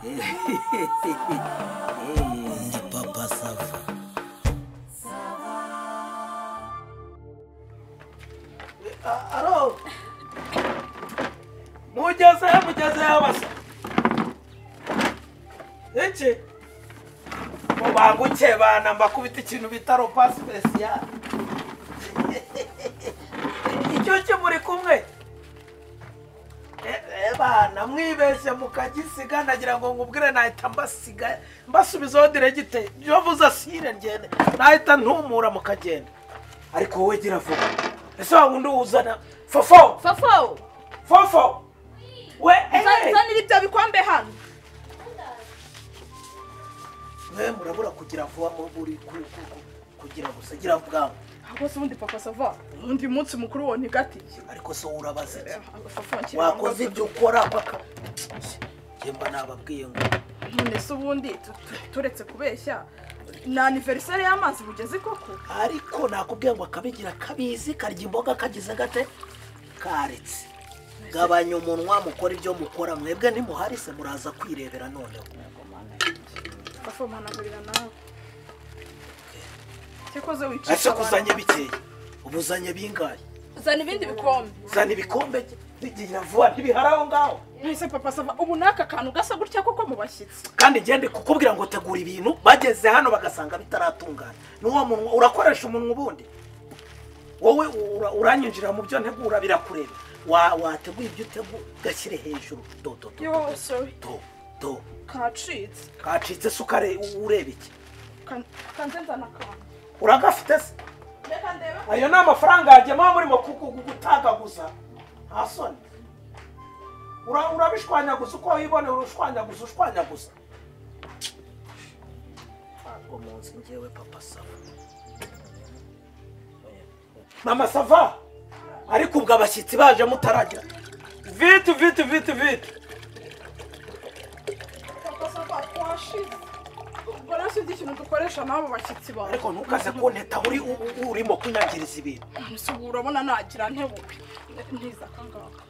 Ndi Papa Sava. Aro mugeze abasa iki mubanguke bana mbakubita ikintu bita ropa special icyo cyo muri kumwe bana mwibeshye mukagisiga nagira ngo ngubwire nahita mbasiga mbasubizaho diregite byo vuza sire ngende nahita ntumura mukagenda ariko wowe gira vuba ese wa wundi uzana fofo fofo fofo we uzanira ibyo bikombe hano mwe murabura kugira vuba muri kugira gusa gira bwangu ahubwo se ubundi Papa Sava undi munsi mukuru wo ntigatiye ariko so urabaze iki wakoze ibyo ukora paka yemba nababwiye ngo none se ubundi turetse kubeshya na anniversaire y'amazi bugeze koko ariko nakubwiye ngo akabigira kabizi karya imboga kagize gate karetse gabanya umunwa mukora ibyo mukora mwebwe ntimuharise muraza kwirebera noneho Papa managurira nawe cyakoze wicisha ese kuzanye bikeye ubuzanye bingaye zana ibindi bikombe zana ibikombe bigira vuba ntibiharaho ngaho nahise Papa Sava ubu naka kantu gasa gutya koko mu bashyitsi kandi ngende kukubwira ngo tegura ibintu bageze hano bagasanga bitaratungana n'uwo munwa urakoresha umunwa ubundi wowe uranyinjira mu byo ntegura birakureba wateguye ibyo utegura gashyire hejuru do do do yo sorry do do kacitse kacitse sukare ureba iki kanze nzana kantu uragafite se ayo ni amafaranga yagema murimo gutagaguza nta soni urabishwanyaguza uko wibonera urushwanyaguza ushwanyaguza ntabwo munsi ngewe Papa Sava Mama Sava ariko ubwo abashyitsi baje mutaragira vite vite vite vite Papa Sava twashize ubwo rero sinzi ikintu dukoresha n'abo bashyitsi bawe ariko ntukaze kunteta uri urimo kunyangiriza ibintu ese ubu urabona nagira ntebuke ntiza akangaka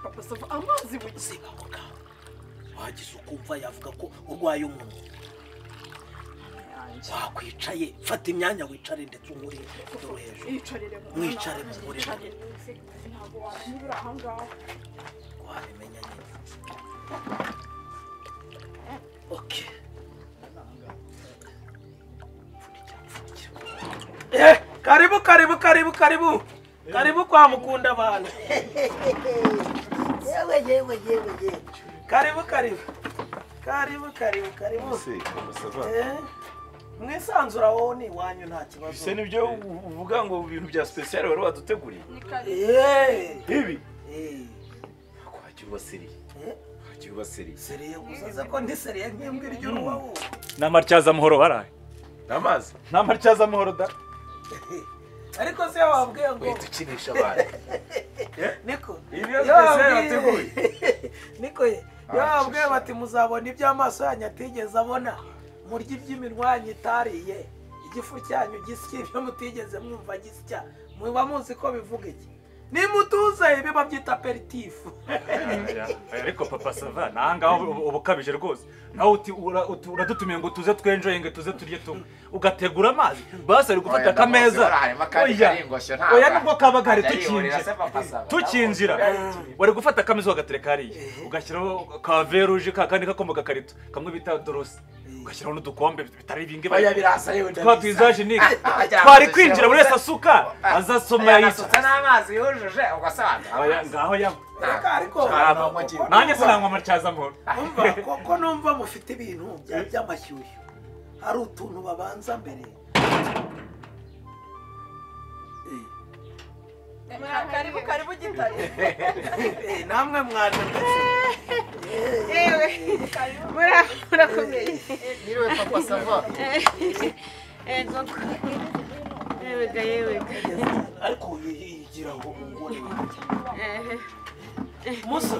Papa Sava amazi buziba ngaho wagize ukumva yavuga ko urwaye umuntu wakwicaye fata imyanya wicare ndetse unkuri dore hejuru mwicare mugure ntabwo wanyura aha ngaho wabimenya nyine okay karibu karibu karibu karibu karibu kwa mukunda bana yewe yewe yewe yewe karibu karibu karibu karibu karibu mwisanzura wowe ni wanyu nta kibazo ese nibyo uvuga ngo ibintu bya special wari waduteguriye ibi kwagira ubaseriye kwagira ubaseriye seriye gusa ko ndi seriye nk'imbwa ry'uruwawo n'amatyaza muhoro baraye n'amazi n'amatyaza muhoro da ariko se wabwiye ngo witukinisha abantu niko ibyo special wateguye niko yababwiye bati muzabona ibyo amaso yanyu atigeze abona murya iby'iminwa yanyu itariye igifu cyanyu gisya ibyo mutigeze mwumva gisya muba muzi ko bivuga iki nimutuze ibi babyita aperitifu ariko Papa Sava nangaho ubukabije rwose nawe uti uradutumiye ngo tuze twenjoyinge tuze turye tumwe ugategura amazi basi ari gufata akameza oya nubwo kaba gahari tukinjira wari gufata akameza ugatereka hariya ugashyiraho ka veruje ka kandi kako mu gakarito kamwe bita dorose ugashyiraho n'udukombe bitari ibingi twatwizaje nike twari kwinjira buri wese asuka azasoma yasutse n'amazi yujuje ugasanga ngaho yanywa ariko nanjye sinanywa amatyaza muhoro umva koko numva mufite ibintu by'amashyushyu hari utuntu babanza mbere karibu karibu gitare namwe mwaje ndetse yewe murakomeye niriwe Papa Sava yewega yewega ariko yigira aho umugore Musa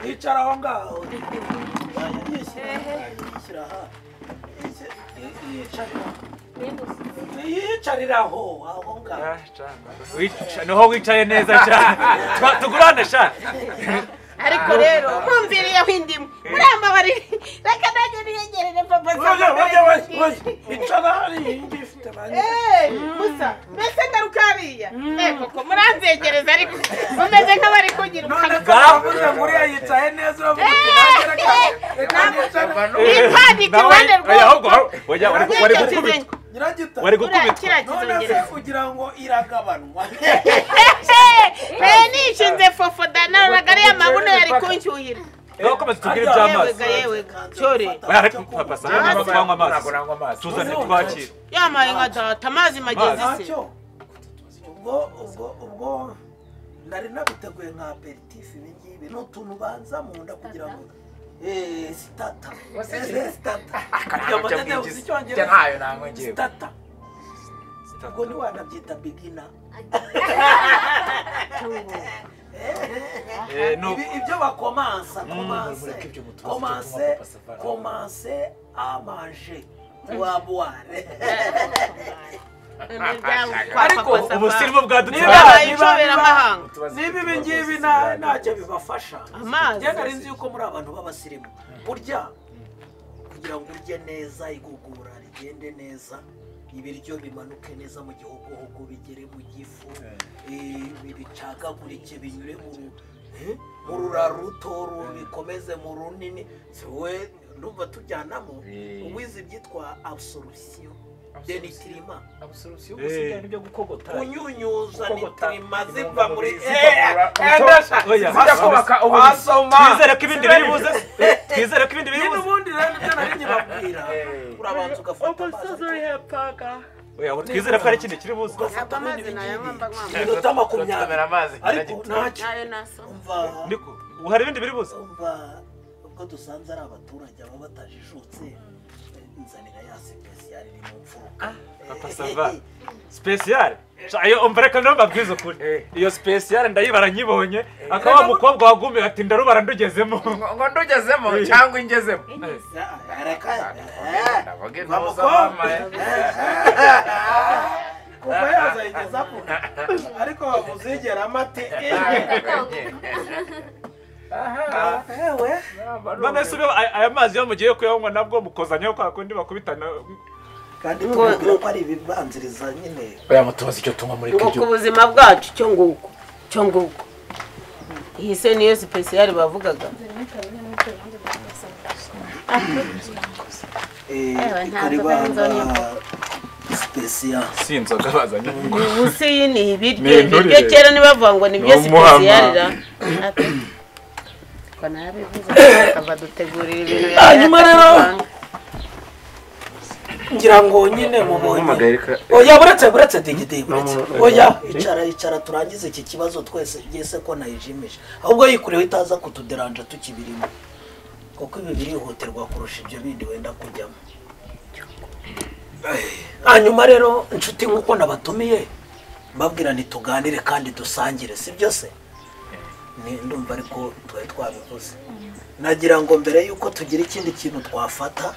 yicara aho ngaho yishyira aha yicarira aho aho ngaho niho wicaye neza cyane tugurane sha ariko rero nkumviriye nkuyeho indimu murambabari reka nanjye niyegerere papa icara hariya iyi ngiyi ifite ba musa mbese ngaruka hariya koko muranzegereza ariko mumeze nk'abari kugira none twavuze ngo uriya yicaye neza uravuga uti nanjye reka nipandika iruhande rwawe wari gukubitwa nyiragita wari gukubitwa none se kugira ngo iragabanwa nishinze fofo da nabonaga ariya mabuno yari kunshyuhira ngaho komeza tubwire iby'amazi yewe cyore papa sava twanywa amazi tuzane twakire yamaye nka data amazi magezi se ubwo nari nabiteguye nka aperitif ibi ngibi ni utuntu ubanza mu nda kugira ngo sitata sitata ntayo nanywa ngewe sitata ubwo ntiwanabyita bigina ibyo bakomansa komanse komanse amanje wabuware ariko ubusirimu bwadutwaye niba ibi ngibi ntacyo bibafasha njye nari nzi yuko muri abantu b'abasirimu burya kugira ngo urye neza igogora rigende neza ibiryo bimanuke neza mu gihogohogo bigere mu gifu bicagagurike binyure mu rura ruto bikomeze mu runini we ndumva tujyanamo uwize ibyitwa absorption de nitrima absorption gusiga nibyo gukogota kunyunyuza nitrima ziva muri twizere ko ibindi biri buze twizere ko ibindi biri buze n'ubundi rero nibyo nari nkibabwira urabanza ugafata amazi oya twizere ko hari ikindi kiri buze ugafata amazi iminota 20 ariko ntacyo niko hari ibindi biri buze umva ubwo dusanze ari abaturage baba batajijutse nzanira ya special iri mu mfuruka papa sava special ayo umva reka ndababwiza ukuri iyo special ndayibara nkibonye akaba mukobwa wagumiye ati ndarubara ndugezemo ngo ndugezemo cyangwa ingezemo reka kuva yazayigezamo ariko bamuzigera amate none se aya mazi yo mugiye kuyanywa nabwo mukozanyaho kwa kundi bakubitana kandi tubabwira ko ari ibibanziriza nyine oya mutubaze icyo tunywa muri ngo ku buzima bwacu cyo nguko cyo nguko iyi se niyo sipesiyali bavugaga sipesiyali si inzoga bazanye ubu se iyi ni ibiryo ibiryo kera ntibavuga ngo ni byo sipesiyali ra hanyuma rero ngira ngo nyine mubonye oya buretse buretse digidi buretse oya icara icara turangize iki kibazo twese byese ko nayijimisha ahubwo yikureho itaza kutuderanja tukibirimo kuko ibi birihutirwa kurusha ibyo bindi wenda kujyamo hanyuma rero inshuti nk'uko nabatumiye mbabwira ntituganire kandi dusangire si byo se ndumva ariko twari twabivuze nagira ngo mbere y'uko tugira ikindi kintu twafata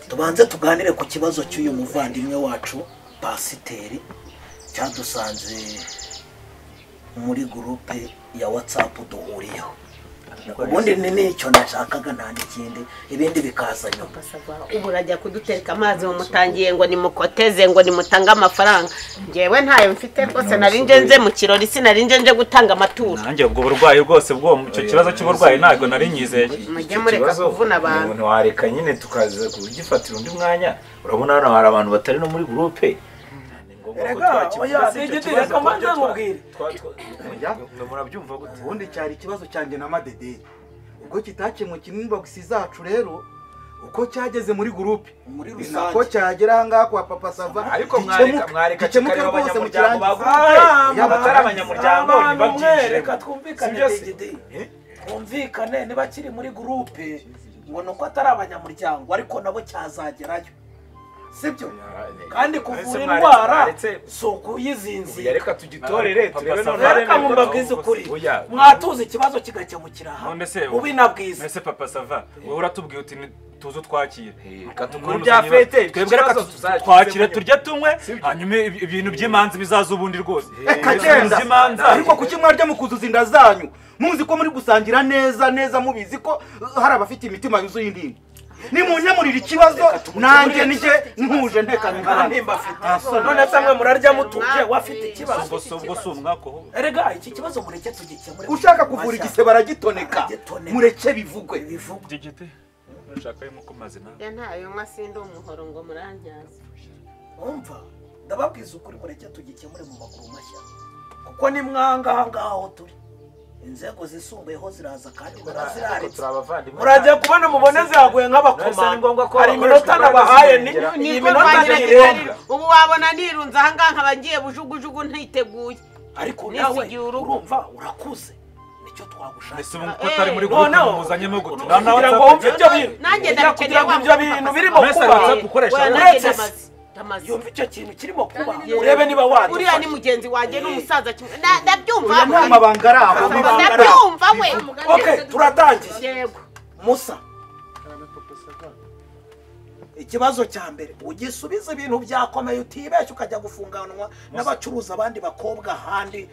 tubanze tuganire ku kibazo cy'uyu muvandimwe wacu pasiteri cyadusanze muri gurupe ya watsapu duhuriyeho ubundi ni nicyo nashakaga nta n'ikindi ibindi bikaza nyuma ubu urajya kudutereka amazi mumutangiye ngo nimukoteze ngo nimutange amafaranga ngewe ntayo mfite rwose nari nje mu kirori sinari nje gutanga amaturo nanjye ubwo burwayi rwose bwo icyo kibazo cy'uburwayi ntabwo nari nyizeye mujye mureka kuvuna abantu ntiwareka nyine tukaza kugifatira undi mwanya urabona hano hari abantu batari no muri gurupe ubundi cyari ikibazo cyanjye na Madederi ubwo kitakemuka inbox zacu rero uko cyageze muri gurupe nako cyagera aha ngaha kwa papa Sava ariko mwareka gikemuke rwose mu kirangiza abatari abanyamuryango ntibabyinjire reka twumvikane twumvikane niba kiri muri gurupe ngo ni uko atari abanyamuryango ariko nabo cyazagerayo Sibyo? Kandi kuvura indwara si ukuyizinzira. Reka tugitorere turebe none. Reka mumbabwize ukuri. Mwatuze ikibazo kigakemukira aha. Ubi na bwiza. None se Papa Sava, wowe uratubwiye uti tuzo twakire. Reka tukore bya fete. Twebwe reka twakire turye tunywe, hanyuma ibintu by'imanza bizaza ubundi rwose. Kagenda. Ariko kuki mwarya mukuzuza inda zanyu? Muzi ko muri gusangira neza neza mubizi ko hari abafite imitima yuzuye indimi. Nimunyemurira ikibazo nanjye nije ntuje ntekanye nta afite. None se mwe murarya mutuje wafite ikibazo. Ubwo si umwako. Erega iki kibazo mureke tugikemure. Ushaka kuvura igisebe aragitoneka. Mureke bivugwe. Digite. Ushaka yo mukomaze nawe. Ya ntayo nka sindi umuhoro ngo murantyaze. Umva ndababwiza ukuri mureke tugikemure mu maguru mashya. Kuko ni mwanga ngaho turi. Inzego zisumbuyeho ziraza kandi baraziraritse. Murajya kubona mubone zihaguye nk'abakomando. Hari iminota nabahaye ni iminota ntirenga. Ubu wabona nirunze aha ngaha nkaba ngiye bujugujugu ntiteguye. Ariko nawe urumva urakuze. Nicyo twagushaka. Ese ubu ko atari muri groupe muzanyemo gute? Kugira ngo wumve ibyo bintu. Nanjye ndabikeneye ibyo bintu birimo kuba. Yumva icyo kintu kirimo kuba urebe niba wadufasha. Uriya ni mugenzi wanjye n'umusaza kimwe. Ndabyumva. Ni amabanga ari aho. Ndabyumva we. Okay, turatangiye. Yego. Musa. Ikibazo cya mbere ugisubiza ibintu byakomeye utibeshye ukajya gufunganwa n'abacuruza abandi bakobwa ahandi.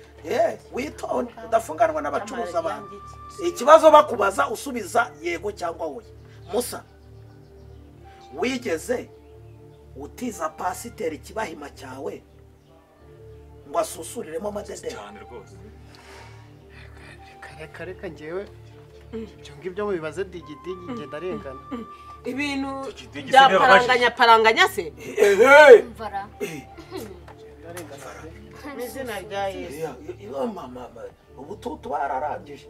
Witonde udafunganwa n'abacuruza abandi. Ikibazo bakubaza usubiza yego cyangwa oya. Musa, wigeze utiza pasiteri kibahima cyawe ngo asusuriremo amadederi? Cyane rwose. Reka reka ngewe ibyo ngibyo mubibaze digidigi nge ndarengana. Ibintu bya paranganya paranganya se? Mvara. N'izina rya Yesu. Mama ubu tubararangije.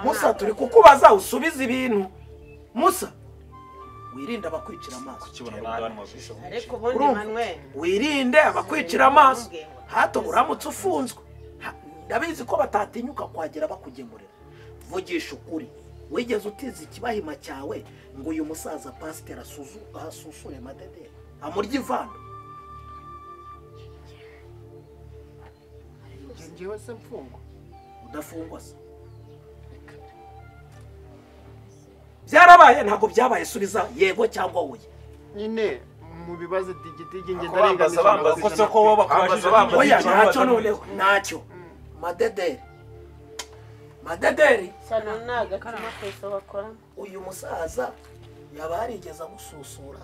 Musa turi kukubaza usubize ibintu. Musa wirinde abakwicira amaso. Ariko ubundi Manuel wirinde abakwicira amaso. Hato uramutse ufunzwe. Ndabizi ko batatinyuka kwagera bakugemurira. Vugisha ukuri. Wigeze utiza ikibahima cyawe ngo uyu musaza pasiteri asusure madederi amurya ivando? Ngewe se mfungwa? Udafungwa se? Byarabaye ntabwo byabaye, subiza yego cyangwa oya. Nyine mubibaze digidigi nge ndarenganije. Ko se ko wowe bakubajije oya ntacyo noneho ntacyo. Madederi. Madederi. Sana nagatima kwese bakora. Uyu musaza yaba yarigeze agususura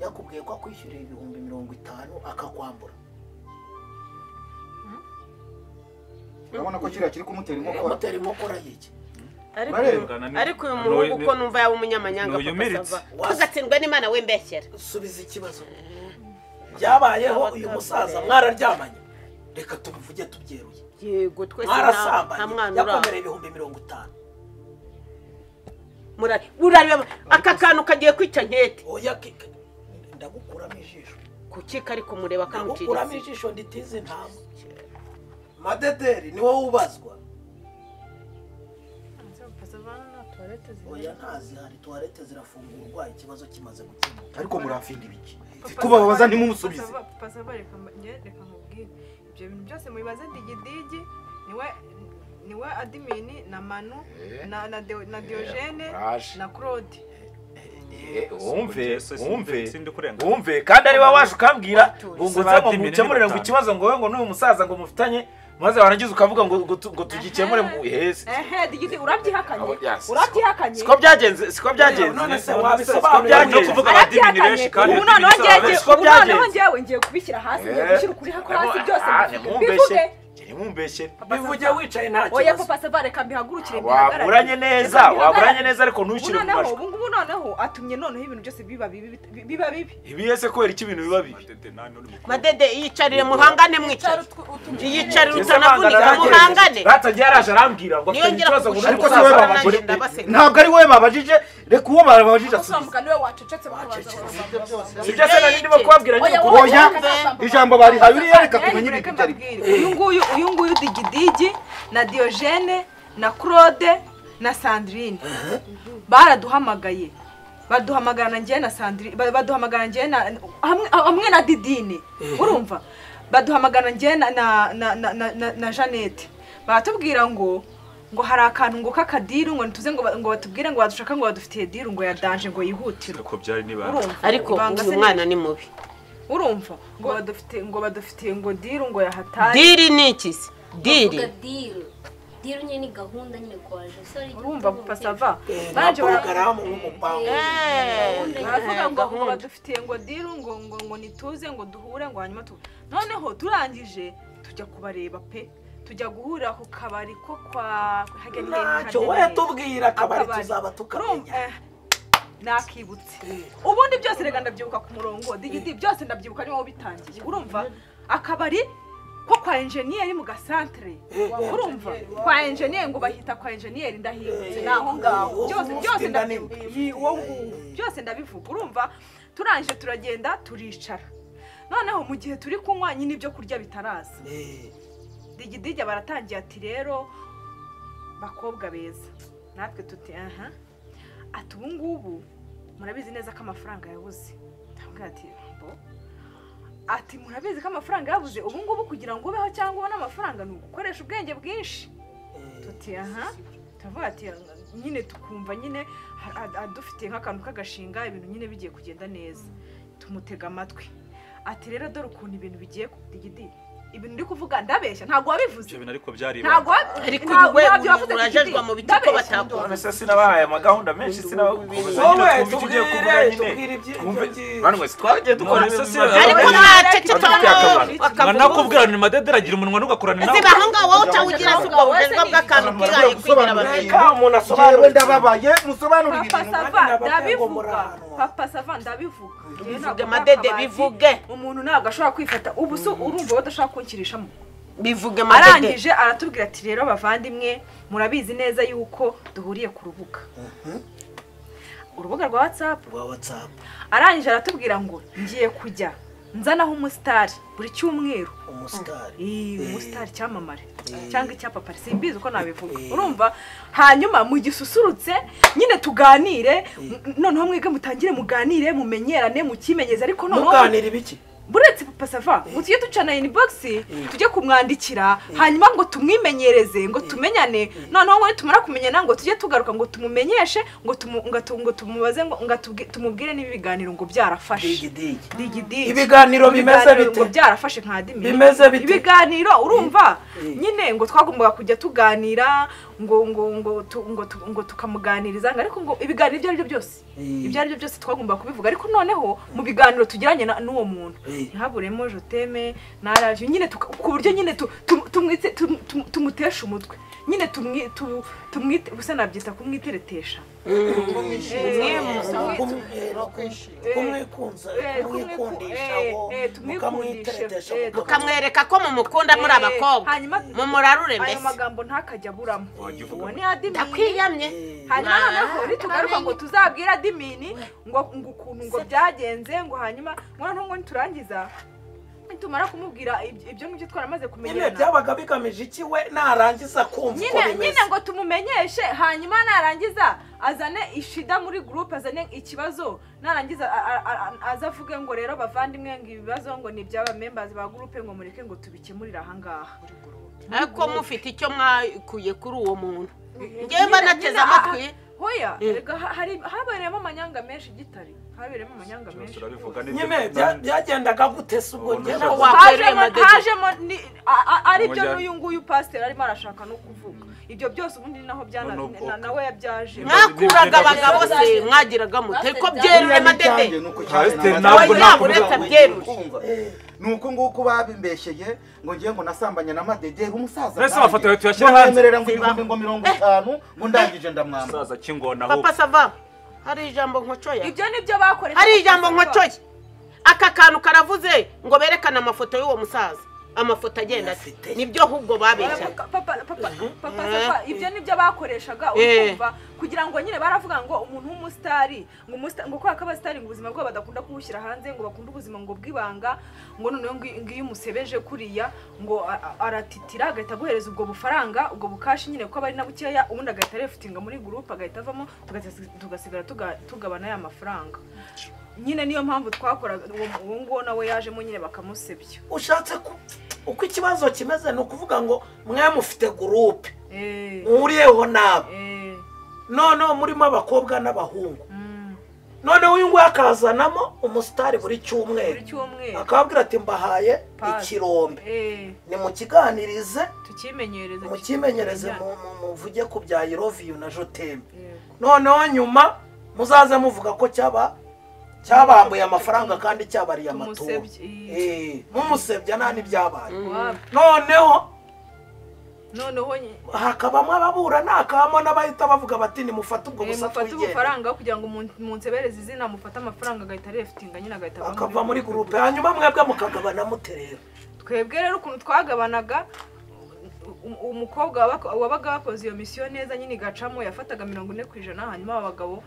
yakubwiye ko akwishyurira 50,000 akakwambura. Urabona ko kiriya kiri kumutera inkokora. Kumutera inkokora yiki? Ariko uyu muhungu uko numva yaba umunyamanyanga Papa Sava. Tugatsindwa n'Imana wembeshyera. Subiza ikibazo. Byabayeho uyu musaza mwararyamanye. Reka tubivuge tubyeruye. Yego twese nta mwana yakomereye 50,000. Murari urareba aka kantu kagiye kwica nkete. Oya ndagukuramo ijisho. Kuki kari kumureba kamuciriza? Ndagukuramo ijisho nditize intama. Madederi ni wowe ubazwa. Oya ntazihari, toilette zirafungurwa ikibazo kimaze gukemuka. Ariko murafinda ibiki? Kubabaza ntimumusubize. Papa Sava reka nkubwire. Ibyo bintu byose mubibaze digidigi niwe adimini na Manu na Diogene na Claude. Wumve kandi ari wowe waje ukambwira ngo ngo mukemurire ngo ikibazo ngo wowe ngo n'uyu musaza ngo mufitanye maze warangiza ukavuga ngo ngo tugikemure mu hese. Digidi urabyihakanye. Urabyihakanye. Siko byagenze, siko byagenze. None se wabisobanuye no kuvuga abadimini benshi kandi ubu noneho ngewe ngiye kubishyira hasi, ngiye gushyira ukuri hasi byose bivuge. Nimumbeshe. Bivuge wicaye nta kibazo. Oya Papa Sava reka mbihagurukire mbihagarare. Waburanye neza ariko ntushyire mu majwi. Ubu ngubu noneho atumye noneho ibintu byose biba bibi biba bibi. Ibi ese kubera iki ibintu biba bibi? Madede yicarire muhangane mwicarire. Yicarire utanavunika muhangane. Ratagiye araje arambwira ngo afite ikibazo ngo ariko si wowe babajije. Ntabwo ari wowe babajije, reka uwo babajije asubize. Niwe wacecetse bakabaza. Sibyo se nari ndimo kubabwira nyine. Oya ijambo barihaye uriya reka tumenye ibintu ibyo ari byo. Uyu nguyu Digidigi na Diogene na Claude na Sandrine baraduhamagaye Baduhamagara njye na Sandrine, baduhamagara njye na hamwe na Didine. Urumva? Baduhamagara njye na na na na Jeannette. Baratubwira ngo hari akantu ngo kakadiru ngo nituze ngo batubwire ngo badushaka ngo badufitiye diru ngo ya danger ngo yihutirwe. Ko byari nibanga. Ariko uyu mwana ni mubi. Urumva? Ngo badufitiye ngo diru ngo yahatari. Diri ni iki se? Diri. Diru nyine ni gahunda nyine kwaje. Urumva papa sava. Baje porogaramu nk'umupango. Baravuga ngo badufitiye ngo diru ngo nituze ngo duhure ngo hanyuma tu. Noneho turangije tujya kubareba pe. Tujya guhurira ku kabari ko kwa ntacyo we tubwira akabari tuzaba tukamenya. Nakibutse. Ubundi byose rega ndabyibuka ku murongo. Digidi byose ndabyibuka niwo bitangiye. Urumva? Akabari ko kwa engineer mu gasantre. Urumva? Kwa engineer ngo bahita kwa engineer ndahibutse naho ngaho. Byose ndabyibuka. Byose ndabivuga. Urumva? Turangije turagenda turicara. Noneho mu gihe turi kunywa nyine ibyo kurya bitaraza. Digidijya baratangiye ati rero bakobwa beza natwe tuti aha ati ubu ngubu murabizi neza ko amafaranga yabuze. Ndabwira ati bo ati murabizi ko amafaranga yabuze ubu ngubu kugira ngo ubeho cyangwa ubone amafaranga ni ugukoresha ubwenge bwinshi. Tuti aha tuvuga ati nyine tukumva nyine adufitiye nk'akantu k'agashinga ibintu nyine bigiye kugenda neza. Tumutega amatwi ati rero dore ukuntu ibintu bigiye Digidi. Ibintu ndi kuvuga ndabeshya ntago wabivuze. Ibyo bintu ariko byari ntago ariko we urajejwa mu biti ko batakuvuze. None se sinabahaye amagahunda menshi sinabakubuza nyine twumva ugiye kuvuga nyine. Banwe twagiye dukora ariko mwaceceka nganakubwira ni madedera agira umunwa nugakorana nawe. Ese bahanga wowe utawugira se ubwo bujejwa bw'akantu kihaye kwigira ababyeyi. Umuntu asobanura ndababaye musobanura ibintu. Papa sava ndabivuga. Papa sava ndabivuga. Bivuge madede bivuge. Umuntu ntabwo ashobora kwifata ubu se urumva badashaka kunkirishamo. Bivuge madede. Arangije aratubwira ati rero bavandimwe murabizi neza yuko duhuriye ku rubuga. Urubuga rwa WhatsApp. Rwa WhatsApp. Arangije aratubwira ngo ngiye kujya nzanaho umusitari buri cyumweru. Umusitari. Umusitari cyamamare cyangwa icyapapari simbizi uko nabivuga. Urumva? Hanyuma mu gisusurutse nyine tuganire noneho mwige mutangire muganire mumenyerane mukimenyeze ariko noneho muganire ibiki? Buretse papa sava ngo tujye ducana inbox tujye kumwandikira hanyuma ngo tumwimenyereze ngo tumenyane noneho ngo nitumara kumenyana ngo tujye tugaruka ngo tumumenyeshe ngo ngo tumubaze ngo tumubwire niba ibiganiro ngo byarafashe. Digidigi. Ibiganiro bimeze bite? Ngo byarafashe nka admin. Bimeze bite? Ibiganiro urumva nyine ngo twagombaga kujya tuganira ngo ngo ngo ngo ngo tukamuganiriza ariko ngo ibiganiro ibyo ari byo byose ibyo ari byo byose twagombaga kubivuga ariko noneho mu biganiro tugiranye n'uwo muntu ntihaburemo joteme naraje nyine ku buryo nyine tumutesha umutwe nyine tumwite gusa nabyita kumwiteretesha mukamwereka ko mumukunda muri abakobwa mumurarure mbese ayo magambo ntakajya aburamo uwo ni adimini ndakwiyamye hanyuma noneho nitugaruka ngo tuzabwira adimini ngo ukuntu ngo byagenze ngo hanyuma ngo niturangiza tumara kumubwira ibyo ngibyo twaramaze kumenyana. Nyine byabaga bigamije iki we narangiza kumva uko bimeze nyine ngo tumumenyeshe hanyuma narangiza azane ishida muri group azane ikibazo narangiza azavuge ngo rero bavandimwe ngo ibibazo ngo ni iby'aba members ba group ngo mureke ngo tubikemurire aha ngaha. Ariko mufite icyo mwakuye kuri uwo muntu ngewe mba nateze amatwi. Hoya hari habereyemo amanyanga menshi gitari habereyemo amanyanga menshi. Nyine byagendaga gute se ubwo hajemo ari byo n'uyu nguyu pasiteri arimo arashaka no kuvuga ibyo byose ubundi ni naho nawe yabyaje. Mwakuraga abagabo se mwagiraga mute ariko byerure madede ntabwo uretse byerure nuko nguko babimbesheye ngo ngiye ngo nasambanye na madede umusaza mbese amafoto yawe tuyashyira hanze nyemerera ngo 50,000 ngo ndangije ndamwamba umusaza kingona aho. Papa sava hari ijambo nkocoya ibyo nibyo bakoresha hari ijambo nkocoye aka kantu karavuze ngo berekane amafoto y'uwo musaza. Amafoto agenda ati nibyo ahubwo babeshya. Papa papa ibyo nibyo bakoreshaga urumva kugira ngo nyine baravuga ngo umuntu w'umusitari ngo ngo kwa kabasitari ngo ubuzima bwabo badakunda kubushyira hanze ngo bakunda ubuzima ngo bwibanga ngo noneho ngiyo umusebeje kuriya ngo aratitira agahita aguhereza ubwo bufaranga ubwo bukashi nyine kuko bari na bukeya ubundi agahita refutinga muri group agahita avamo tugasigara tugabana ya mafaranga nyine niyo mpamvu twakora uwo nguwo nawe yajemo nyine bakamusebya. Ushatse ko uko ikibazo kimeze ni ukuvuga ngo mwe mufite groupe muriyeho nabo noneho murimo abakobwa n'abahungu noneho uyu nguyu akazanamo umusitari buri cyumweru akababwira ati mbahaye ikirombe nimukiganirize mukimenyereze muvuge ku bya I love you na je t'aime noneho nyuma muzaze muvuga ko cyabambuye amafaranga kandi cyabariye amaturo mumusebya nta n'ibyabaye noneho hakabamo ababurana hakabamo n'abahita bavuga bati nimufate ubwo busa twigende ubufaranga kugira ngo munsebereze izina mufate amafaranga agahita refutinga nyine agahita akava muri groupe hanyuma mwebwe mukagabana muterera. Twebwe rero ukuntu twagabanaga umukobwa wabaga wakoze iyo misiyo neza nyine igacamo yafataga 40% hanyuma abagabo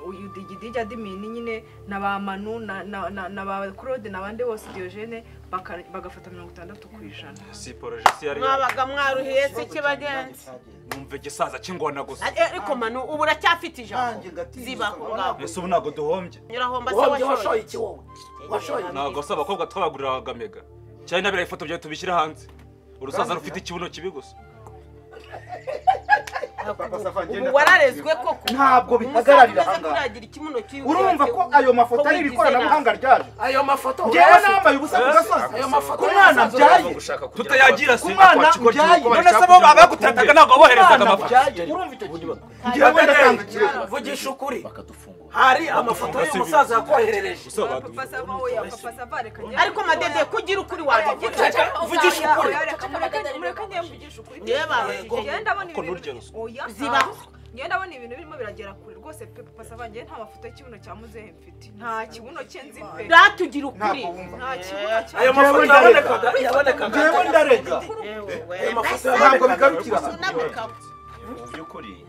udigidigi adimini nyine na ba Manu na ba Claude nabande bose Diogene bagafata 60%. Si projet yari mwabaga mwaruhiye se kibagenzi numve gisaza kingona gusa. Ariko Manu ubu uracyafite ijambo ziba ko ngaho ese ubu ntago duhombye nyirahomba se washoye iki wowe washoye ntago se abakobwa twabaguriraga mega cyane nabira ifoto byawe tubishyira hanze urusaza rufite ikibuno kibi gusa. Ubu wararezwe koko ntabwo bihagararira ahangaha. Urumva ko ayo mafoto ari ikoranabuhanga ryaje ayo mafoto ngewe nambaye ubusa ku gasozi ayo mafoto ku mwana mbyaye tutayagira se kumwana mbyaye none se bo babagutataga ntabwo boherezaga amafaranga. Urumva icyo kintu ngewe ndatanga ikirego vugisha ukuri hari amafoto y'umusaza yakoherereje. Ariko madede kugira ukuri wawe vugisha ukuri mureka ngiye mvugisha ukuri ziba ngiye ndabona ibintu birimo biragera kure rwose pe papa sava ngiye nta mafoto y'ikibuno cya muzehe mfite nta kibuno cye nzi pe ratugira ukuri nta kibuno cya ayo mafoto yabonekaga ngewe ndarega ayo mafoto ntabwo bigarukira mu by'ukuri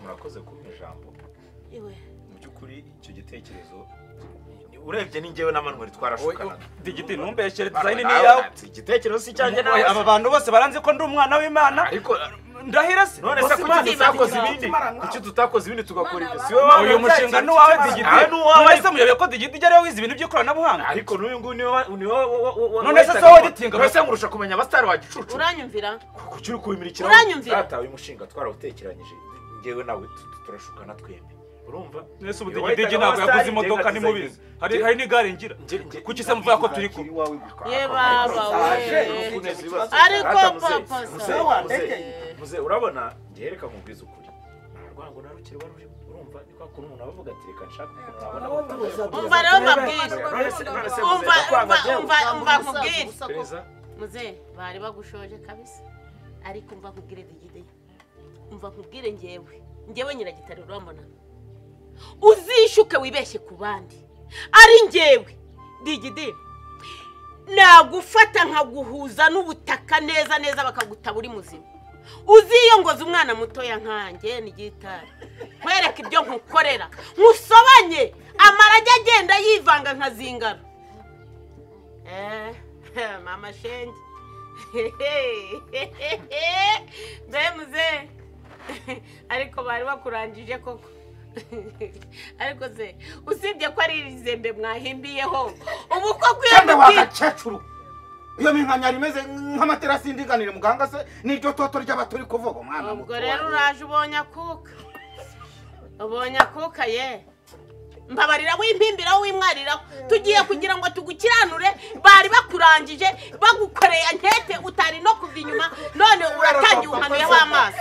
murakoze kumpa ijambo mu by'ukuri icyo gitekerezo urebye ni njyewe na Manuel twarashukanaga. Digidi ntumbeshyere design ni yawe igitekerezo si cyanjye nawe aba bantu bose baranze ko ndi umwana w'Imana ariko ndahira se none se kuki tutakoze ibindi tugakora ibyo si wowe uyu mushinga ni uwawe Digidi none se muyobewe ko Digidi yari wize ibintu by'ikoranabuhanga ariko n'uyu nguyu niwe none se wowe editinga none se ngurusha kumenya abasitari wa gicucu uranyumvira kuki uri kubimirikira uranyumvira data uyu mushinga twarawutekeranyije njyewe nawe turashukana twembi urumva nese ubu Digidi ntabwo yaguze imodoka nimubizi hari n'igare ngira kuki se muvuga ko turi kumwe ye baba we ariko papa muze urabona ngiye reka nkubwize ukuri nta rwango na rukiri waruje urumva ni kwa kuntu umuntu abavuga ati reka nshaka ukuntu nabona umva rero mbabwire umva nkubwire muze bari bagushoje kabisa ariko umva nkubwire Digidi umva nkubwire ngewe nyiragitari urambona uzishuke wibeshye ku bandi ari ngewe Digidi nagufata nkaguhuza n'ubutaka neza neza bakaguta uri muzima uziyongoza umwana mutoya nkanjye ni gitari nkwereke ibyo nkukorera nkusobanye amarajya agenda yivanga nka zingaro mama shenge mbe muze ariko bari bakurangije koko ariko se usibye ko ari izembe mwahimbiyeho ubu ko kwiyenda wakacecuru iyo minkanyari imeze nk'amaterasi y'indinganire muganga se niryo toto ry'abaturi kuvuga umwana muto ubwo rero uraje ubonye akuka ye mbabarira wimpimbiraho wimwariraho tugiye kugira ngo tugukiranure bari bakurangije bagukoreye ankete utari no kuva inyuma none uratangiye uhanuye w'amaso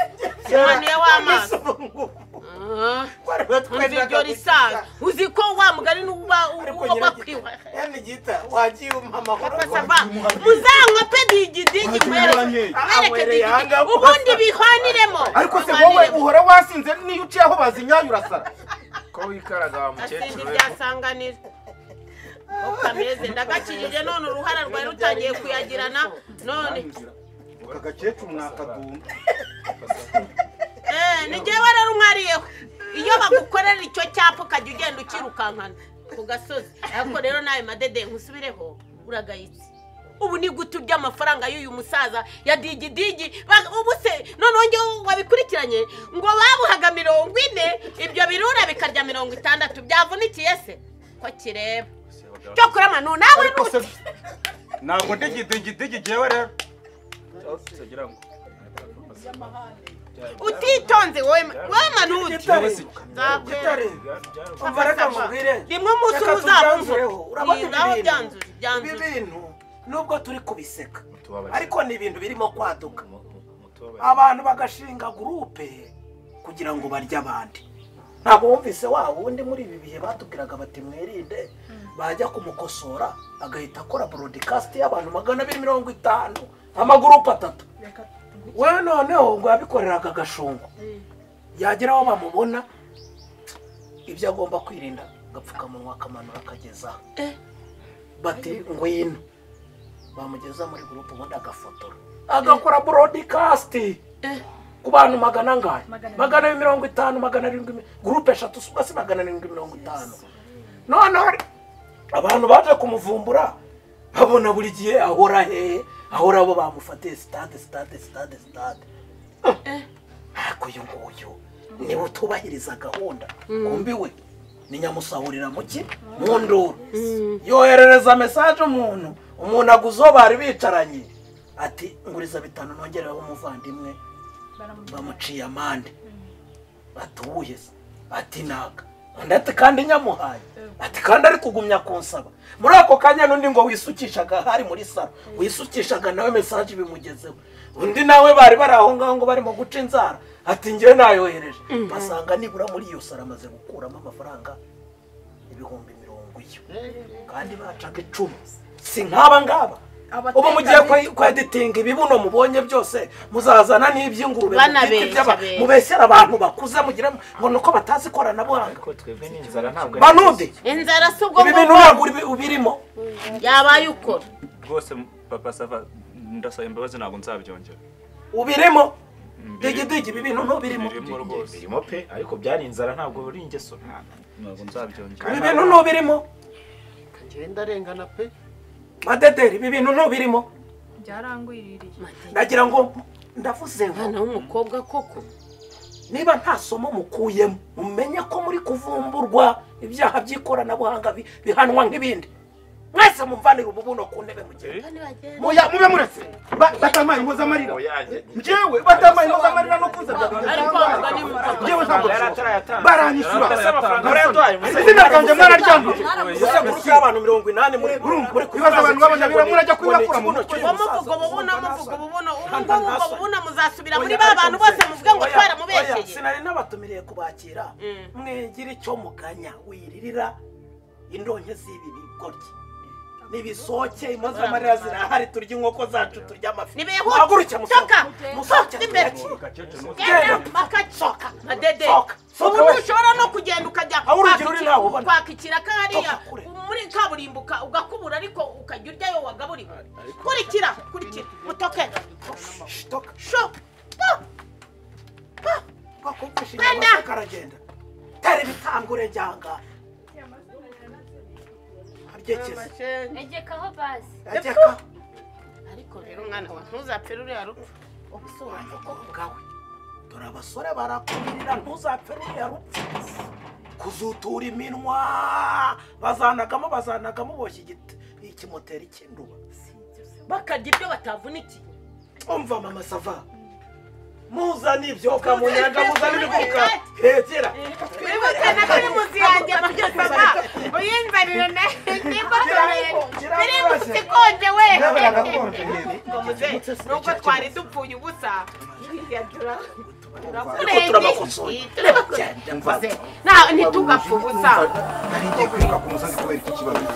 uhanuye w'amaso iryo risaza uzi ko wa mugari n'uba bakwiwe muzanywa pe digidigi mwereke digidigi ubundi bihwaniremo ariko se wowe uhora wasinze niyo uciye aho bazinyaye urasara ko wikaraga wa mukecuru byasanganira ukameze ndagakijije none uruhara rwari rutangiye kuyagirana None aka gakecuru nakadumba. Ni njyewe rero umwariyeho. Iyo bagukorera icyo cyapa ukajya ugenda ukirukankana ku gasozi. Ariko rero nawe Madede nkusubireho uragayitse. Ubu ni gute urya amafaranga y'uyu musaza ya digidigi? Ubu se noneho njye wabikurikiranye ngo babuhaga 40 ibyo birura bikarya 60 byavunikiye se ko kireba cyo kurama nawe nute. Ntabwo digidigi jewe rero utitonze wowe Manuti. Rimwe umunsi uzabumva urabona byanzuye ibintu nubwo turi kubiseka ariko ni ibintu birimo kwaduka. Abantu bagashinga groupe kugira ngo barye abandi. Ntabwo wumvise wa wundi muri ibi bihe batubwiraga bati mwirinde, bajya kumukosora agahita akora broadcast y'abantu 250 amagurupe 3. We noneho ngo yabikoreraga agashungo, yagera aho bamubona ibyo agomba kwirinda agapfukamunwa akamanura akageza bati ngwino, bamugeza muri groupe ubundi agafotora agakora broadcast ku bantu 400 angahe 250 700 groupe 3 si 750. Noneho abantu baje kumuvumbura babona buri gihe ahora hehe ahora abo bamufatiye stade. Ariko uyu nguyu niwe utubahiriza gahunda. Kumbi we ni nyamusahurira muki mu nduru. Yoherereza message umuntu aguzo bari bicaranye ati nguriza 5 nongereho umuvandimwe bamuciye amande. Batuye ati naga ndati kandi nyamuhaye ati kandi ari kugumya kunsaba. Muri ako kanya n'undi ngo wisukishaga hari muri saro wisukishaga nawe message bimugezeho. Undi nawe bari bari aho ngaho ngo barimo guca inzara ati ngiye nayohereje. Basanga nibura muri iyo saro amaze gukuramo amafaranga 20,000 kandi bacaga 10. Si nk'aba ngaba ubu mugiye kweditinga ibibuno mubonye byose muzazana n'iby'ingurube mubesera abantu bakuze mugira ngo nuko batazi ikoranabuhanga. Banundi inzara si ubwo ibi bintu ntabwo ubirimo yabaye ukora rwose. Papa Sava ndasaba imbabazi ntabwo nzabyongera. Ubirimo digidigi ibi bintu ntubirimo. Birimo pe ariko byari inzara ntabwo uri ingeso ntabwo nzabyongera. Ibi bintu ntubirimo. Ngenda arengana pe Madederi ibi bintu ntubirimo byarangwiririye. Nagira ngo ndavuze ngo mwana w'umukobwa koko niba nta somo mukuyemo mumenye ko muri kuvumburwa ibyaha by'ikoranabuhanga bihanwa nk'ibindi. Mwese mumvanira ububuno ku ntebe mugende. Moya mube muretse batamaye impozamarira. Njyewe batamaye impozamarira no kuza njyewe ntabwo baranyishyura. Izina ryanjye mwararyambuje. Gusa gurupe y'abantu 80 muri ibibazo abantu b'abanyabira murajya kubibakura mu ntoki. Muvuga ububuno muvuga ububuno ubu ngubu ububuno muzasubira muri ba bantu bose muvuge ngo twaramubeshyeye. Sinari nabatumiriye kubakira mwigira icyo muganya wiririra indonke z'ibi bigoryi. Nibisoke impozamarira zirahari turya inkoko zacu turya amafi. Haguruke musoka musoke makacoka Madede. Ubu ntushobora no kugenda ukajya kwakikira kariya muri kaburimbo ugakubura ariko ukajya uryayo wagaburiwe. Kurikira kurikira mutoke sho bakumvisha inyama karagenda tari bitangure jyanga. Egekaho basi. Egeka. Ariko rero mwana wa ntuzapfere uriya rupfu. Ubusobanuro bwawe. Dore abasore barakumirira ntuzapfere uriya rupfu. Kuzutura iminwa bazanagamo boshye ikimoteri cy'induba. Bakarya ibyo batavunikiye. Umva mama Sava. Muzana ibyoka mu nyanja muzana ibiguruka. Hegera. Wibuke na primusi yanjye mama. Uyinzanire nimba primusi ikonje we. Nubwo twari dupfuye ubusa. Turabakosoye. Ntitugapfe ubusa. Nari ngiye kwiruka ku musozi kubera iki kibazo.